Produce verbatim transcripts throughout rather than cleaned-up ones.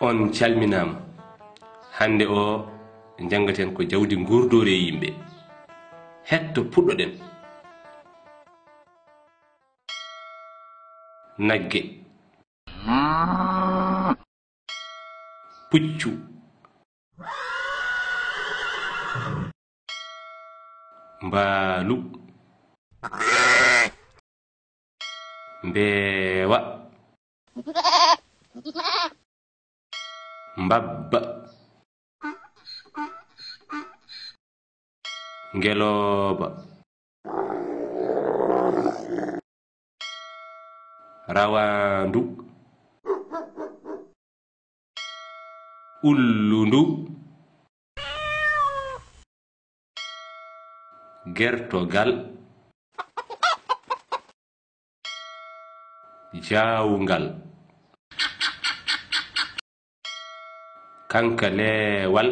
On calminaama. Hannde o, njanngaten ko jawdi ngurdoori e yimɓe. Hetto puɗɗoɗen. Nagge. Puccu. Mbaalu. Mbeewa. Mbabba. Ngelooba. Rawaandu. Ullundu. Gertogal. Jaawngal. Kankaleewal.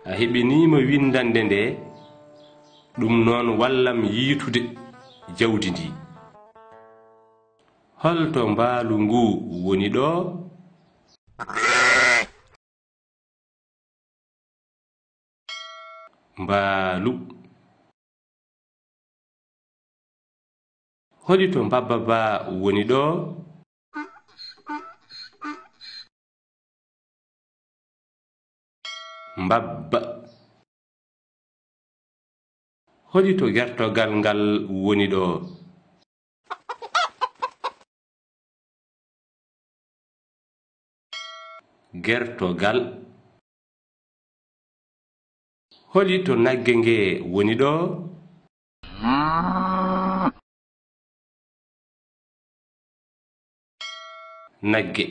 A heɓiniima winndannde nde, ɗum noon wallam yiytude jawdi ndi. Holto mbaalu ngu woni ɗo? Mbaalu. Holi to mbabba ba woni ɗo? Mbabba. Holi to gertogal ngal woni ɗo? Gertogal. Holi to nagge nge woni ɗo? Nagge.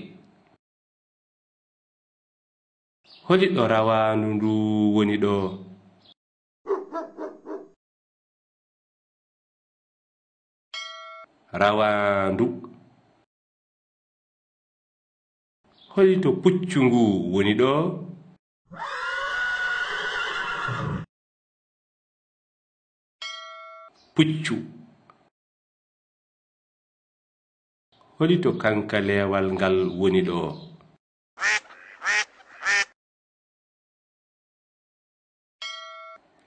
Holi ɗo rawaandu ndu woni ɗo? Rawaandu. Holi to puccu ngu woni ɗo? Puccu. Holi to kankaleewal ngal woni ɗo?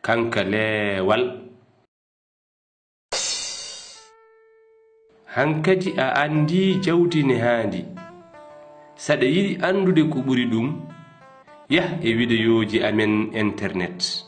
Kankaleewal. Hankadi a anndi jawdi ne haandi. Saɗa yiɗi anndude ko ɓuri ɗum, yah e wideyooji amen internet.